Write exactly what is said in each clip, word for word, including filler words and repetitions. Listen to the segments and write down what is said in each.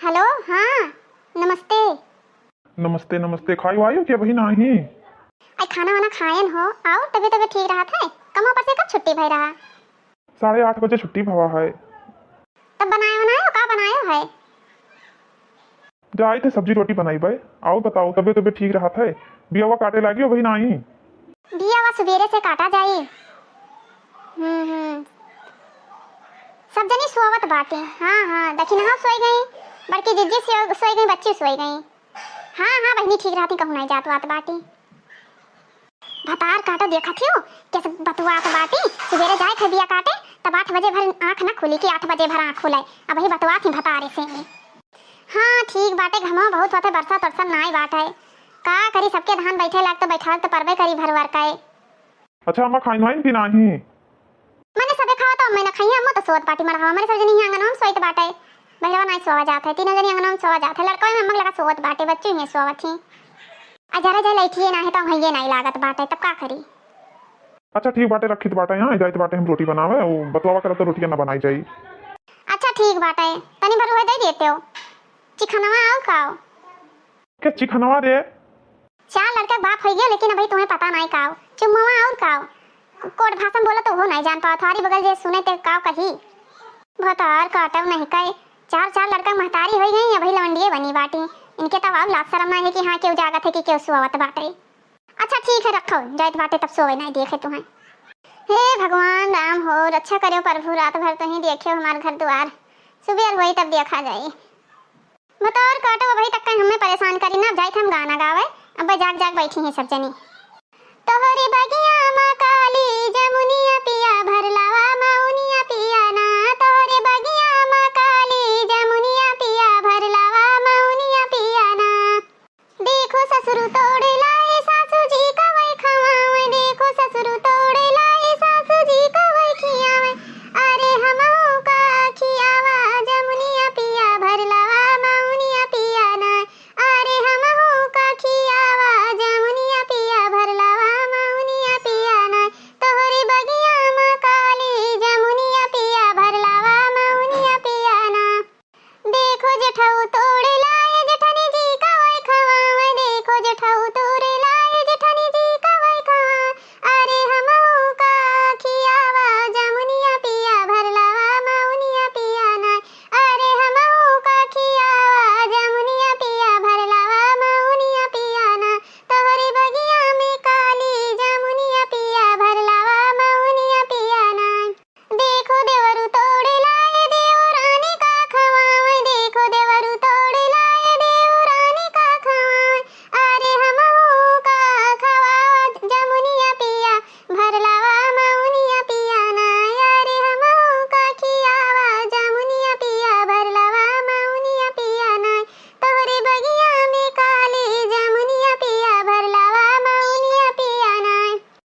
हेलो, हाँ, नमस्ते। नमस्ते, नमस्ते। खाई वाई हो क्या बहिन? आई खाना वाना खाएन हो, और तबीयत, तबीयत ठीक रहत है? कमवा पर से कब छुट्टी भई रहा? साढ़े आठ बजे छुट्टी भवा है। तब बनायो वनायो, का बनायो है? जाइत है सब्जी रोटी बनाइबे। और बताओ, तबीयत, तबीयत ठीक रहत है? बियावा काटे लागी हो बहिन आई? बियावा सुबेरे से काटा जाई। हम्म, हम्म। सब जनी सोवत बाटे। हाँ, हाँ, दखिनहा सोई गई, बड़की जिज्जी सो-, सोई गई, बच्ची सोई गई। हाँ, हाँ, बहिनी ठीक रहती, कहूँ नाई जात वात बाटी। भतार काटो देखत हियो, कैसे बतुआत बाटी। सुबेरे जाए थे बिया काटे, तब आठ बजे भर आँख ना खुली कि आठ बजे भर आँख खुले। अबही बतुआत ही भतारे से। हाँ, ठीक बाटे, घमवा बहुत होते, बरसा तरसा नाई बाटे। का करी, सबके धान बैठे लाग तो बैठाल तो परबे करी भरवर के। अच्छा अम्मा, खाइन वाइन कि नाही? मने सबे खावा तो अम्मा ना खाइए, अम्मा तो सोत बाटी मरहवा, मने सब जनी ही आंगन में सोइत बाटे। बहिरवा नाई सोवा जात है, तीनों जनी आंगन में सोवा जात है, लड़का में अम्मा लगा सोवत बाटे, बच्चू ही सोवत ही। आ जरा जा लइठिए ना है तो हइये नाई लागत बाटे, तब का करी? अच्छा ठीक बाटे, रखित बाटे यहाँ, जाइत बाटे हम रोटी बनावे, वो बतुआवा करत तो रोटियां ना बनाई जाई। अच्छा ठीक बाटे, तनी भर उहे दे देते हो। चिखनवा आओ खाओ। के चिखनवा रे? चार लड़का के बाप होई गयो, लेकिन अभी तुम्हें पता नहीं काओ। चुम्मवा और काओ। कोड भाषा में बोलो तो वो नहीं जान पाओ। थारी बगल जे सुने ते काओ कही। भतार काटव नहीं कहे। चार चार लड़का के महतारी होई गई, अभी लवंडिये बनी बाटी। इनके तब और लाज शरम नहीं है कि हाँ केहू जागत है कि केहू सोवत बाटे। अच्छा ठीक है, रखो, जाइत बाटे तब सोवे नहीं देखे तुम्हें। हे भगवान राम हो, रक्षा करो प्रभु, रात भर तो ही देखियो हमार घर द्वार, सुबेर होई तब देखा जाई। बताओ और काटो, अबही तक कहीं हमें परेशान करी ना, अब जाइत हम गाना गावे, अब जाग जाग बैठी हैं सब जनी। तोहरे बगिया मा काली जमुनिया पिया भर लावा मउनिया पिया ना, तोहरे बगिया मा काली जमुनिया पिया भर लावा मउनिया पिया ना। देखो ससुर तोड़ लाए सासू जी का वही खवावे, देखो ससुर तोड़ लाए सासू जी का वही खियावे। अरे हमहू का खियावा जमुनिया पिया भर लावा मउनिया पिया ना। अरे हमहू का खियावा जमुनिया पिया भर लावा मउनिया पिया ना। तोहरे बगिया मा काली जमुनिया पिया भर लावा मउनिया पिया ना। देखो जेठऊ तोड़ लाए जेठनी जी का वही खवावे, देखो जेठऊ तोड़ लाए जेठनी जी का वही खवावे। अरे हमहू का खियावा जमुनिया पिया भर लावा मउनिया पिया ना। अरे हमहू का खियावा जमुनिया पिया भर लावा मउनिया पिया ना। तोहरे बगिया में काली जमुनिया पिया भर लावा मउनिया पिया ना। देखो देवरू तोड़ लाए देवरानी का खवावे, देखो देवरू तोड़ लाए देवरानी का खवावे। अरे हमहू का खवावा जमुनिया पिया भर लावा मउनिया पिया ना। अरे हमहू का खियावा जमुनिया पिया भर लावा मउनिया पिया ना। तोहरे बगिया में काली जमुनिया पिया भर लावा मउनिया पिया ना।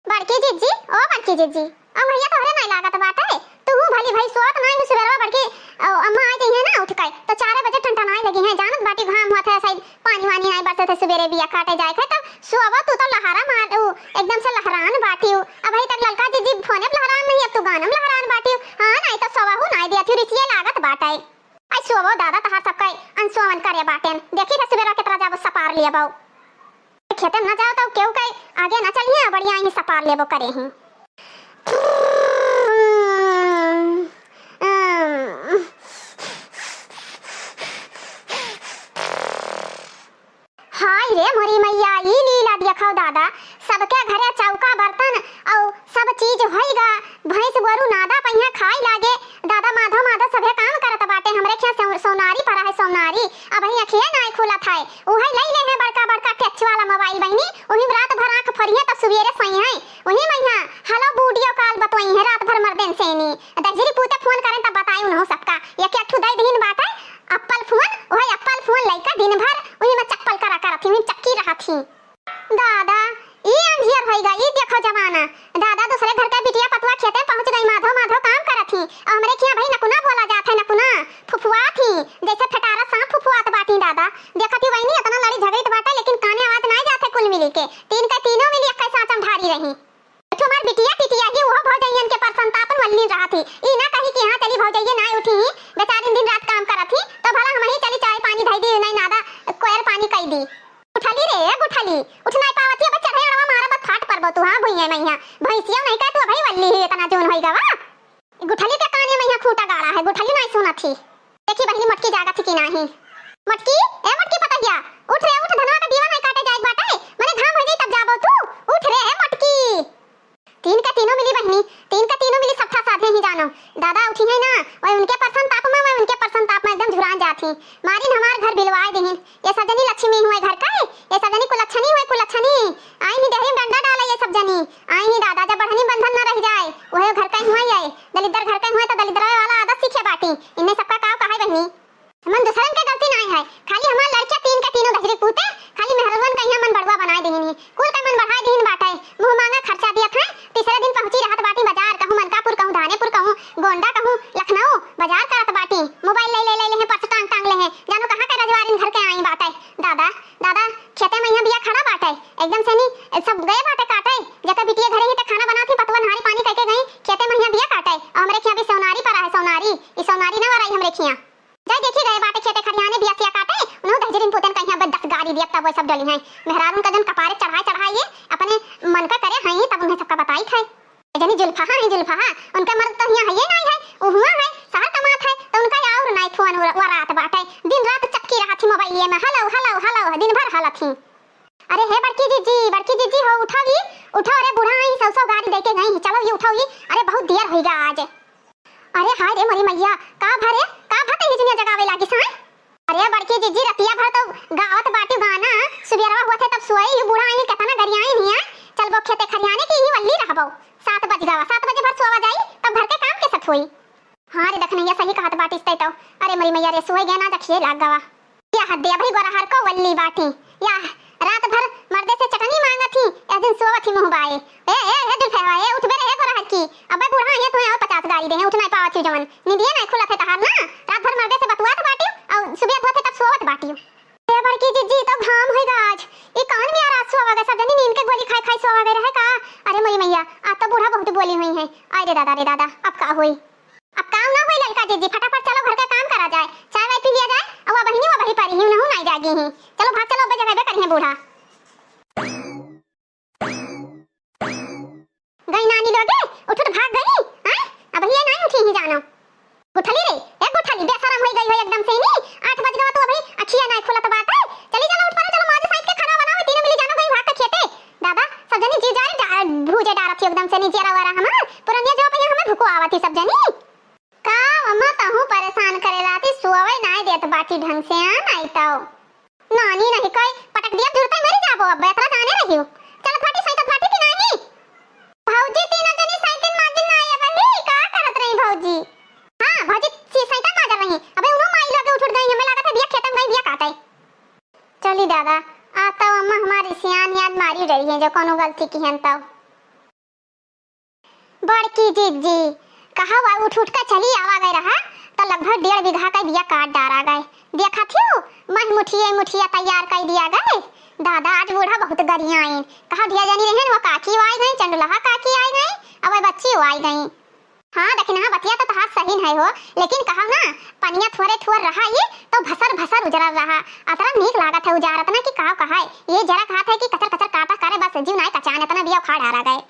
बड़की जिज्जी, ओ बड़की जिज्जी, अब भैया तोहरे नाई लागत बाटे। तू भली भाई सोत नाई, सुबेरवा बड़की, ओ, अम्मा आई जइहे ना उठ के, तो चारे बजे टंटनाए लगी हैं। जानत बाटी घाम हुआ था, शायद पानी वानी नाई बरसत है, सुबेरे बिया काटे जाए थे, तब सोवा तू तो लहरा मार, उ, एकदम से लहरान बाटी उ। अबही तक ललका जिज्जी फोने पे लहरान नहीं, अब तू गाना में लहरान बाटी उ। हाँ, नाई तो सोवा हूँ नाई दिया थी, रिसिये लागत बाटे। आई सोवो दादा, तहार सबका अनसोवन करे बाटेन। देखी थे सुबेरा केतरा जाबो सपार लिया बाऊ। खेते में ना जाओ तो केहू के आगे ना चलिए, बढ़िया ही सपार लेबो करे ही। हाय रे मोरी मैया, ई लीला देखो दादा, सबके घरे चौका बर्तन अउ सब चीज होइगा, भैंस गोरू नादा पहिया खाए लागे। दादा माधो माधो सभे काम करत बाटे, हमरे खिया सो-, सोनारी परा है सोनारी, अबही अखिए नाय खुलत है। उहे लई ले है बड़का बड़का touch वाला mobile बहिनी, उही में रात भर आँख फोरिहे तब सुबेरे सोइहे। उही में यहाँ hello video call बतोई है रात भर मर्देन सेनी। दहिजरी पूते phone करें तब बताई उन्हों सबका। एक एक ठू दई दीन बाटे Apple phone, उहे Apple phone लइका दिन भर उही में चप्पल करा करत ही, उही में चक्की रहत ही। दादा, ई अंधियर होइगा, ई देखो जमाना। दादा, दूसरे घर के बिटिया पतुआ खेते पहुँच गई, माधो माधो काम करत ही। अउ हमरे खिया भाई नकुना बोला जात है, नकुना फुफुआत ही, जैसे फेटारा सांप फुफुआत बाटी। दादा, देखत ही वही नहीं, इतना लड़ी झगड़त बाटे, लेकिन काने आवाज नाय जात है कुल मिली के। तीन के तीनों मिली एक साँचम ढारी रही। एक ठो हमार बिटिया टिटिया ही, उहो भौजइयन के परसंतापन वल्ली रहत ही। ई ना कही कि हाँ चली भौजइये नाय उठी ही, बेचारी दिन रात काम करत ही, तो भला हमही चली चाय पानी दी नहीं नादा, कोयर पानी कई दी। गुठली रे, ए गुठली, उठ नाई पावत ही, अब चढ़े अड़वा मारा बस फाट परबो तू, हाँ भुइये में यहाँ। भैंसिया नहीं का तू अभी वल्ली ही, इतना जून होई गवा। गुठली के काने में यहाँ खूंटा गाड़ा है, गुठली नाई सुनत ही। देखी बहिनी मोटकी जागत ही कि नाही। मोटकी, ए मोटकी पतहिया, उठ रे उठ, धनवा का दीवा नाई काटे जाए बाटे, मने घाम हो जाई तब जाबो तू, उठ रे ए मोटकी। तीन का तीनों मिली बहिनी, तीन का तीनों मिली सट्ठा साधे ही जानो। दादा उठी है ना, वह उनके परसन ताप में, वह उनके परसन ताप में एकदम झुरान जात ही। मारिन हमार घर बिलवाए दिहिन। ये सब जनी लक्ष्मी हुए घर का है, ये सब जनी कुलक्षणी हुए कुलक्षणी। आई ही डेहरी में डंडा डाले ये सब जनी। आई ही दादा जब बढ़नी बंधन न रह जाए, वह घर का ही हुए ये। दलिद्दर घर का हुए तो दलिद्दर वाला आदत सीखे बाटी। इन्हें सबका काव कहाई बहिनी। मन दूसरन के गलती नाई है, खाली हमार लड़किया तीन के तीनों दहिजरी पूते, खाली मेहरुअन का यहाँ मन बढ़ुआ बनाए देहिन ही। कुल का मन बढ़ाए देहिन बाटे, मुँह मांगा खर्चा दियत है। तीसरे दिन पहुँची रहत बाटी बाजार, कहूँ मनकापुर, कहूँ धानेपुर, कहूँ गोंडा, कहूँ लखनऊ, बाजार करत बाटी। मोबाइल ले, ले, ले, ले हैं, पर्स टांग, टांग ले हैं, जानो कहाँ के रजवारिन घर के आई बाटे। दादा, दादा, खेते में यहाँ बिया खड़ा बाटे, एकदम से नी, सब गए बाटे काटे, जकर बिटिया घरे ही ते खाना बनात ही, पतवा नहारी पानी करके गई, खेते में यहाँ बिया काटे, और हमरे खिया भी सोनारी परा है, सोनारी, ई सोनारी ना वराई हमरे खिया। जाई देखी गए बाटे खेते खरियाने बिया सिया काटे, उन्हों दहिजरिन पूतन का यहाँ बस दस गारी दिया तब वो सब डली हैं। मेहरारून का जन कपारे चढ़ाए चढ़ाए ये अपने मन का करे हैं तब उन्हें सबका बताई थे। जनी जुल्फहा है जुल्फहा, उनका मर्द तो यहाँ है ये नहीं है, वो हुआ है, शहर कमात है, तो उनका और नाई फुअन वर-, वरात बाटे। दिन रात चक्की रहत ही मोबाइलिए में, हेलो, हेलो, हेलो, दिन भर हलत ही। अरे हे बड़की जीजी, बड़की जीजी हो, उठाओ ये, उठाओ, अरे बूढ़ा आई, सौ सौ गारी देके गई, चलो ये उठाओ ये, अरे बहुत देर होइगा आज। अरे हाय रे मोरी मैया, का भा रे, का भा तही दुनिया जगावे लागिस हैं? अरे बड़की जीजी, रतिया भर तो गावत बाटी गाना, सुबेरवा होत है तब सोई, यू बूढ़ा आई केतना गरियाई हिया, चलबो खेते खरियाने की ही वल्ली रहबो। सात बज गवा, सात बजे भर सोवा जाई, तब घर के काम के सत होई। हाँ रे दखनैया, सही कहत बाटिस तै तो। अरे मोरी मैया रे, सोई गए ना, जखिए लाग गवा। या हद दे, अबही गोरहर को वल्ली बाटी। या रात भर मर्दे से चटनी मांगत ही, एक दिन सोवत ही मुँह बाए। ए, ए, ए, जुल्फे हवा, ए, उठबे रे, ए, गोरहर की। अबे बूढ़ा, ये तुम्हें और पचास गारी दे, उठ नहीं पावत ही जवन। निंदिए नहीं खुलत है तहार ना। रात भर मर्दे से बतुआत बाटी, और सुबह धोते तब सोवत बाटी। ए, बड़की जीजी, तो घाम होइगा आज। ई कौन मिया रात सोवा गए, सब जनी नींद के गोली खाए खाए सोवा गए रहे का? अरे मोरी मैया, आज तो बूढ़ा बहुत बोली हुई है। आय रे दादा, रे दादा, अब का होई? अब काम ना होई ललका जीजी, फटाफट चलो घर का काम करा जाए, चाय वाय पी लिया जाए। और वह बहिनी, वह बही परी ही, उन्हों नहीं जागी ही। चलो भाग चलो, अब जगह करी है बूढ़ा। गई नानी लोगे, उठ उठ भाग गई, हैं? अब ये नहीं उठी ही जानो। गुठली रे, ए गुठली, बेशरम होई गई हो एकदम से नी। आठ बज गवा तो अभी अखिया नहीं खुलत बाटे। चली चलो उठ परे, चलो माँ जी साइड के खाना बनाओ, तीनों मिली जानो गई भाग के खेते। दादा, सब जनी जी जा रे, डा-, भूजे डारत ही एकदम से नी, जेरा वारा हमार। पुरनिया जो पहिया हमें भूको आवत ही सब जनी। का अम्मा तहूँ परेशान करे लाती, सोवे नाय देत बाटी ढंग से, आ नाई तो। नानी नहीं कहे, पटक दिया जुरते मरी जाबो, अब एतरा जाने रही हूँ। चलत बाटी, सैतत बाटी कि नाही? भौजी तीनों जनी सैतिन माजिन ना आए बही, का करत रही भौजी? हाँ, भौजी सी सैतन माजर रही। अबे उन्हों माई लोग उठ उठ गई, हमें लागत है बिया खेतन गई, बिया काटे। चली दादा, आ तो अम्मा हमारी सियान याद मारी रही है जो कोनो गलती की हन तब। बड़की जीजी, कहा हुआ उठ उठ के चली आवा गए रहा, तो लगभग डेढ़ बीघा का बिया काट डारा गए। देखा थियो, मह मुठिए मुठिया तैयार कर दिया गए। दादा आज बूढ़ा बहुत गरियाइन। कहा ढेर जनी रहन, वो काकी वो आई गई, चंडुलहा काकी आई गई, अब वो बच्ची वो आई गई। हाँ, दखिनहा बतिया तो तहार सही है हो, लेकिन कहा ना, पनिया थोरे थोर रहा ये, तो भसर भसर उजरल रहा। अतरा नीक लागत है उजारत ना कि का कहा है। ये जरा कहा था कि कचर कचर काटा करे, बस जीव नाय कचान, इतना बिया उखाड़ डारा गए।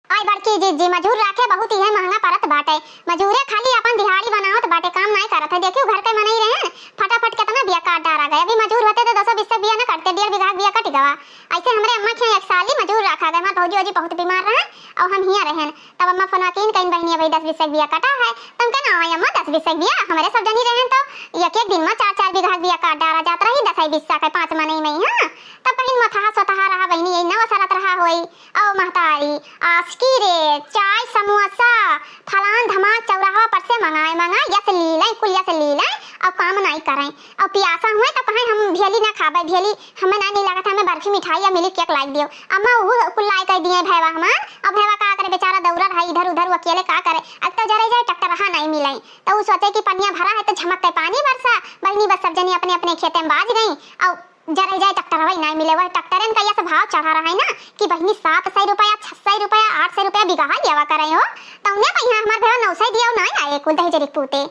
आई बड़की जीजी, मजूर राखे बहुत ही है महंगा परत बाटे। मजूरे खाली अपन दिहाड़ी बनावत बाटे, काम नाय करत है। देखियो घर के मनई रहे, फटाफट कितना बिया काट डारा गए। अभी मजूर होते तो दसो बीस बिया न कटते, डेढ़ बीघा बिया कट गवा। ऐसे हमरे अम्मा के एक साली मजूर रखा गए, हमार भौजी वौजी बहुत बीमार रहे और हम हिया रहन। तब अम्मा फोन कीन कहीं बहिनी, अभी दस बीस बिया कटा है। तब कहना आई अम्मा दस बीस बिया, हमरे सब जनी रहन तो एक एक दिन में चार चार बीघा बिया काट डारा जात रही, दस बीस के पाँच मनई में, हाँ। तब कहीं मोथहा सोथहा रहा बहिनी, यही नवा सरत रहा होई। औ महतारी, आसकी रे, चाय, समोसा, फलान धमाक चौराहा पर से मंगाए, मंगाए, यस ली लें, कुल यस ली लें, और काम नाई करें। और पियासा हुए तो कहें, "हम भेली ना खाबे, भेली हमें ना नहीं लागत, हमें बर्फी मिठाई या मिल्क केक लाई दियो।" अम्मा वो कुल लाई कर दिए भैवा हमार। अब भैवा का करे, बेचारा दौड़ा रहा इधर उधर, वो अकेले का करे। अब तो जरे जाए ट्रैक्टर रहा नहीं मिले, तो वो सोचे कि पनिया भरा है तो झमक के पानी बरसा। बहिनी बस सब जनी अपने अपने खेते में बाज गई। और जरे जाए ट्रैक्टर वही नाई मिले, वह ट्रैक्टरन का यस भाव चढ़ा रहा है ना कि बहिनी सात सौ रुपया, छह सौ रुपया, आठ सौ रुपया बिगहा लियावा करे हो, तौने पहिया हमार भैया नौ सौ दिया नाई आए कुल दहेजरी पूते।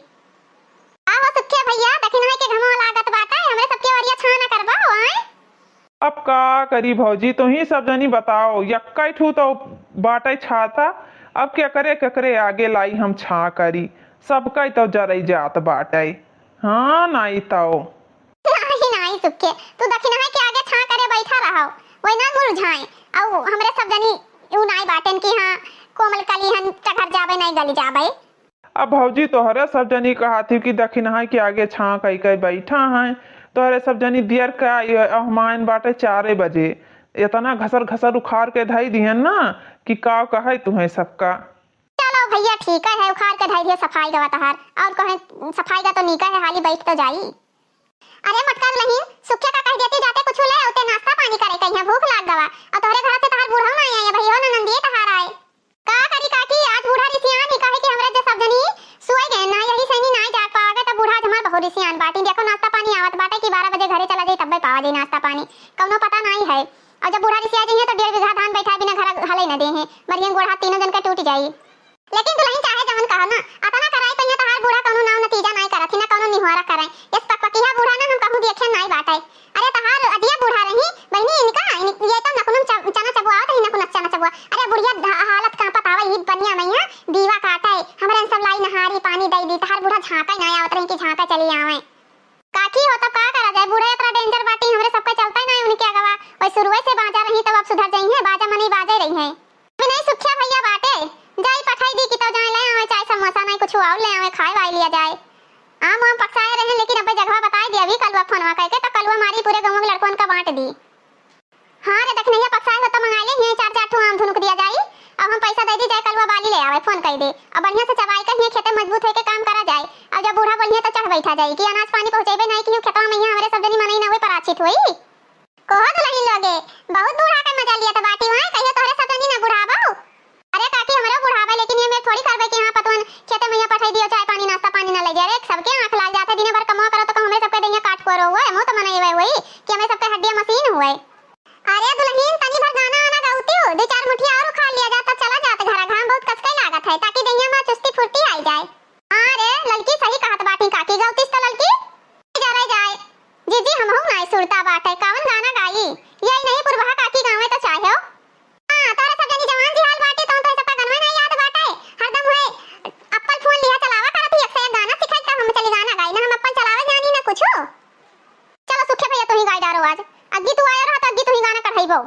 आहो सुखे भैया, दखिनहा के घमवा लागत बाटे, हमरे सब अब का करी भौजी, तुहीं सब जनी बताओ, यक्कै ठू तौ बाटै छाता, अब केकरे केकरे आगे लाई हम छाँह करी, सबकै तौ जरै जात बाटै। हाँ, नाई तौ। नाहीं, नाहीं सुखे, तू दखिनहा के आगे छाँह करे बैठा रहौ, वही ना मुरझाए, अउ हमरे सब जनी ऊ नाई बाटेन कि हाँ, कोमल कली हन, टघर जाबै, नाई गली जाबै। अब भौजी तोहरे सब जनी कहत ही कि दखिनहा के आगे छाँह कइ कइ बैठा हैं, तोहरे सब जनी दियर का ये अहमायन बाटै चारे बजे, एतना घसर घसर उखार के धइ दिहन ना कि का कहै तुहैं सबका। चलो भइया ठीक है, उखार के धइ दिहे सफाई गवा तहार, अउर कहैं सफाई गा तौ नीका है, हाली बैठ तौ जाई। अरे मोटका दुलहिन, सुखे का कहि देती जाते कुछु लै अउते नास्ता पानी करै कइहाँ, भूख लाग गवा, अउ तोहरे घर से तहार बूढ़ऊ नाई आए, भइयो ननंदिये तहार आए। का करी काकी, आज बूढ़ा रिसियान ही, काहे कि हमरे जे सब जनी सोए गए ना, यही से नी नाई जाग पावे, तब बूढ़ा आज हमार बहुत रिसियान बाटी। देखो नास्ता पानी आवत बाटै कि बारह बजे घरे चला जाई, तब्बे पावा जाई नास्ता पानी, कौनो पता नाई है। अउर जब बूढ़ा रिसिया जइहें तो डेढ़ बीघा धान बैठा बिना घर हलै न देहें, मरियन गोड़ हाथ तीनों जन के टूट जाई। लेकिन दुलहिन चाहे जवन कहा ना, अतना कराई पइहें तहार बूढ़ा कौनो नाव नतीजा नाई करत ही, ना कौनो निहुआरा करै। यस पकपकिहा बूढ़ा ना हम कहूँ देखे नाई बाटै। अरे तहार अजिया बूढ़ा रही बहिनी, इनका इन-, ये तो नकुनुम च-, चना चबुआवत रही, नकुन चना चबुआ। अरे बुढ़िया ध-, हालत कांपत आवै, ही पनिया मइहाँ दीवा काटै, हमरे सब लाई नहारी पानी दइ दी, तहार बूढ़ा झाँकै ना आवत रही कि झाँकै चली आवै। काकी हो तब का करा जाए, बूढ़ा एतना danger बाटी, हमरे सबके चलतै नाई उनके अगवा, वही शुरुए से बाँझा रही तब अब सुधर जइहें, बाँझा मनई बाँझै रहिहैं। अभी नाई सुखिया भइया बाटे, जाई पठाई दी कि तौ जाए लै आवै चाय समोसा, नाई कुछु अउर लै आवै, खाए वाए लिया जाए। आम वाम पकसाए रहे, लेकिन अब्बे जगहवा बताए दिया भी कलुआ फोनवा कइके, त कलुआ मारी पूरे गउँवा के लड़कवन का बाँट दी। हाँ रे दखिनहा पकसाए हो त मंगाए लिहे, चार चार ठो आम धुनुक दिया जाई। अब हम पैसा दइ दी, जाए कलुआ बाली लै आवै, फोन कइ दे। अब बढ़िया से चबाई कहिए खेते मजबूत होइके काम करा जाए। अब जब बूढ़ा बोलिहे त चढ़ बैठा जाई कि अनाज पानी पहुँचैबे नाई किहू खेतवा मइहाँ, हमरे सब जनी मनई ना हुए पराछित होई। कहो दुलहिन लोगे, बहुत बूढ़ा के मजा लियत बाटी, वहाँ कहियो तोहरे सब जनी ना बुढ़ाबो। अरे काकी, हमरो बुढ़ाबे, लेकिन ये में थोड़ी करबे कि हाँ, पतवन खेते मइहाँ पठाई दियो, चाय पानी, नास्ता पानी ना लइ जाए। अरे सबके आँख लाग जात है, दिने भर कमवा करो तो कहूँ हमरे सबके देहिया काट कोरो हुए, मुँह तो मनई हुए हुई कि हमरे सबके हड्डिया मशीन हुए। अरे दुलहिन, तनी भर गाना वाना गउतिउ, दुइ चार मुठिया अउर उखाड़ लिया जात, तब चला जात घरा, घाम बहुत कसके लागत है, ताकि देहिया में चुस्ती फुर्ती आई जाए। हाँ रे ललकी, सही कहत बाटी काकी, गउतिस त ललकी। जरा जाए। जीजी, हमहू नाई सुरता बाटे, कवन गाना गाई? यही नहीं पुरबहा काकी गावे त चाहेउ। हाँ, तोहरे सब जनी जवान जिहाल बाटी, तोहन तोहरे सबका गनवा नाई याद बाटे। हरदम हुए अप्पल फोन लिहा चलावा करत ही, एक से एक गाना सिखाई, तब हम चली गाना गाई। ना हम अप्पल चलावे जानी, ना कुछो। चलो सुखे भइया, तुही गाई डारो आज। अग्गी तू आयो रहा त अग्गी तुही गाना कढ़ाइबो।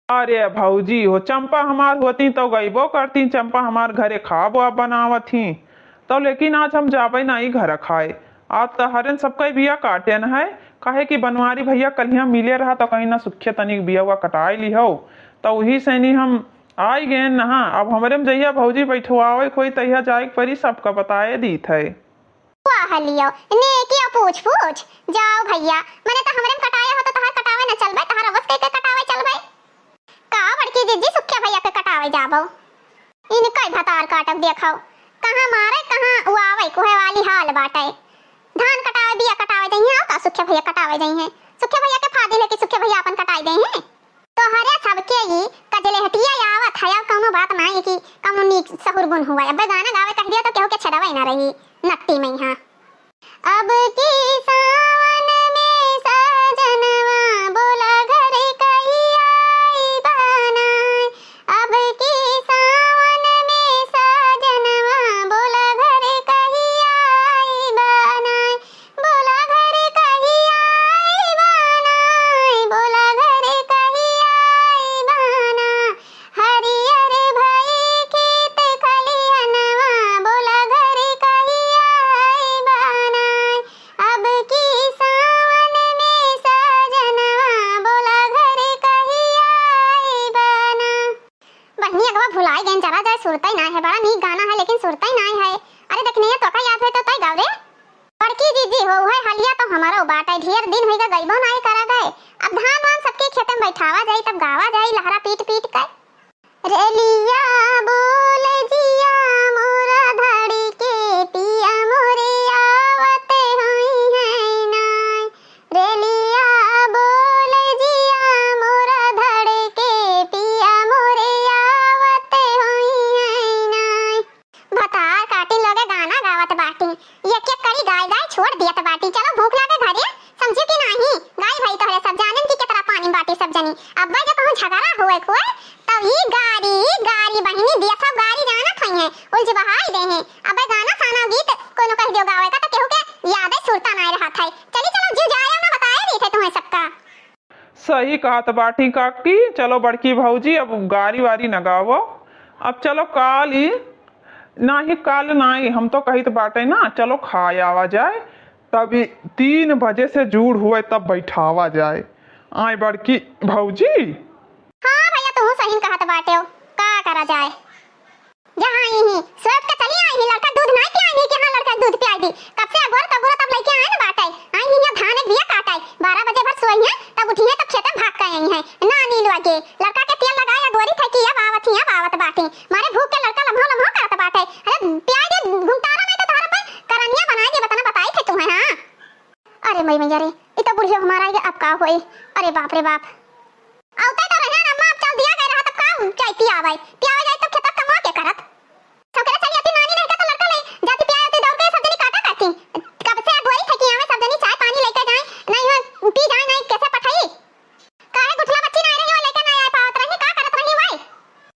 अरे भौजी हो, चंपा हमार होती तौ गइबो करती, चंपा हमार घरे खाब वाब बनावत ही तौ, लेकिन आज हम जाबै नाई घर खाए। आज तहरेन सबकै बिया काटेन है, काहे कि बनवारी भइया कलिहाँ मिले रहा तौ कहीं ना सुखे तनिक बिया हुआ कटाए लिहौ, तौ उही से नी हम आई गएन नहा। अब हमरे में जहिया भौजी बैठवावे कोई तहिया जाए के परी, सबका बताए दीत है। वाह लियो, नेकी अउ पूछ पूछ। जाओ भइया, मने त हमरे में कटाया हो त तहार कटावे न चलबे, तहार अवस कइके कटावे चलबे। का बड़की जीजी सुखिया भइया के कटावे जाबो? इनकै भतार काटब देखो, कहाँ मारे, कहाँ उआवे, कुहे वाली हाल बाटे। धान कटावे, बिया कटावे जइहें, अउ का सुखिया भइया कटावे जइहें? सुखिया भइया के फादिल है कि सुखिया भइया अपन कटाई देहें। तोहरे सबके ई कजलेहटिया आवत है, अब कौनो बात नाई कि कौनो नीक सहुर गुन हुआ। अबे गाना गावे कह दिया तो केहू के छेदवे ना रही नट्टी में यहाँ। अब की सावन में साजनवा बोला घर कहिया आई बनाए। अब की सावन में साजनवा बोला घर कहिया आई बनाए। बोला घर कहिया आई बनाए, बोला घर कहिया आई बनाए। हरियर भई खेत खलिहनवा, बोला घर कहिया आई बनाए। अब की सावन में साजनवा, बोला घर कहिया आई बनाए। बहिनी, अगवा भुलाई गइन, जरा जाए सुरतई नाय है। बड़ा नीक गाना है, लेकिन सुरतई नाय है। अरे दखिनैया, तोका याद है तो तय गाव रे। बड़की जीजी हो, उहे हलिया तो हमरो बाटे, ढेर दिन होइगा गइबो नाय करा गए। अब धान वान सबके खेते में बैठावा जाई, तब गावा जाई लहरा पीट पीट के। रेलिया बोले जिया मोरा धड़के, पिया मोरे आवत होइहैं नाय। रेलिया बोले जिया मोरा धड़के, पिया मोरे आवत होइहैं नाय। भतार काटिन लोगे गाना गावत बाटी, एक एक करी गाय गाय छोड़ दियत बाटी। चलो भूख लागे घरे, समझियो कि नाही? गाय भाई तोहरे सब जानिन कि केतना पानी बाटी, नाहीं रहत है। चली चलो, जीव जाए ना, बताए नहीं थे तुम्हें सबका। सही कहत बाटी काकी, चलो बड़की भौजी, अब गारी वारी न गावो। अब चलो काल ही, नाहीं काल नाहीं, हम तो कहित बाटे ना, चलो खाए आवा जाए, तब ई तीन बजे से जूड़ हुए तब बैठावा जाए। आए बड़की भौजी। हाँ भैया, तू सही कहत बाटे हो, का करा जाए। जहाँ आई ही, सोच के चली आई ही, लड़का दूध नाहीं पियाई ही कि हाँ, लड़का दूध पियाई दी। कब से अगोर तगोर तब लइके आए न बाटे। आई ही, यहाँ धान एक बिया काटे। बारह बजे भर सोई हैं, तब उठी हैं, तब खेते भाग के आई हैं। ना नीलुआ के, लड़का के तेल लगाए, अगोरी थे कि अब आवत ही, अब आवत बाटे। मारे भूख के लड़का लम्हो लम्हो करत बाटे। अरे पियाई दे, घुमतारा में तो तोहरा पे करनिया बनाई दे, बतना बताई थे तुम्हें, हाँ। अरे मई मैया रे, ई तो बुढ़िया हमारा ये अब का होई? अरे बाप रे बाप। आवते तो रहे ना अम्मा, अब चल दिया गए रहा, तब का चाय पियावे? पियावे जाए तब खेतक कमवा के करत। छोकरा चली आती, नानी नहीं का तो लड़का ले जाती, पिया आती, दौड़ के सब जनी काटा करती। कब से अगोरी थे कि आवे सब जनी चाय पानी लेके जाए, नहीं हो पी जाए, नहीं कैसे पठाई? काहे गुठला बच्ची ना आई रही, वो लेके ना आ पावत रही, का करत रही भाई?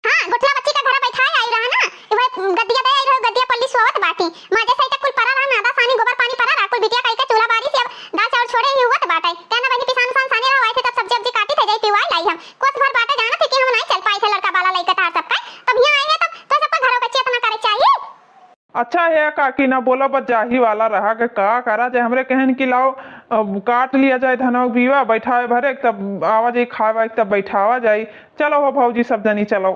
हाँ, गुठला बच्ची का घर बैठाए आई रहा ना, वह गद्दिया दे आई रहो, गद्दिया पल्ली सोवत बाटी। माजे सही तक कुल परा रहा, नादा सानी गोबर पानी परा रहा, कुल बिटिया कई के चूल्हा बारी से अब दाल चाउर छोड़े ही हुवत बाटे। कहना बहनी पिसान उसान सानी रहो, आए थे तब सब्जी उब्जी काटी थे, जाई पिवाई लाई हम। कोस भर बाटे जानत है कि हम नहीं चल पाए थे लड़का बाला लइके तार सबका, तब यहाँ आए हैं तब तो सबका घरों का चेतना करे चाहिए। अच्छा है काकी, ना बोला, बस जाही वाला रहा के का करा जाए। हमरे कहन कि लाओ, अब काट लिया जाए धनवा बीवा, बैठावे भरे, तब आवा जाई, खाए वाए, तब बैठावा जाई। चलो हो भौजी, सब जनी चलो।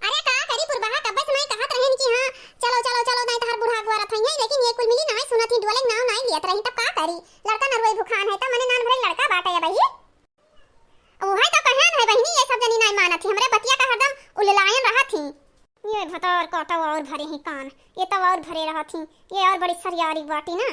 अरे का करी पुरबहा, कब्बे से मैं कहत रहन कि हाँ, चलो, चलो, चलो, नहीं तहार बूढ़ा अगुआ रहत हैं, लेकिन ये कुल मिली नाहीं सुनत ही, डोले नाव नाहीं लियत रही, तब का करी? लड़का नरुई भुखान है, तब मने नान भरे लड़का बाटे अब ही। उहे तो कहन है बहिनी, ये सब जनी नाहीं मानत ही, हमरे बतिया का हरदम उललायन रहत ही। ये भतार का तो और भरे ही कान, ये तो और भरे रहत ही, ये और बड़ी सरियारी बाटी ना।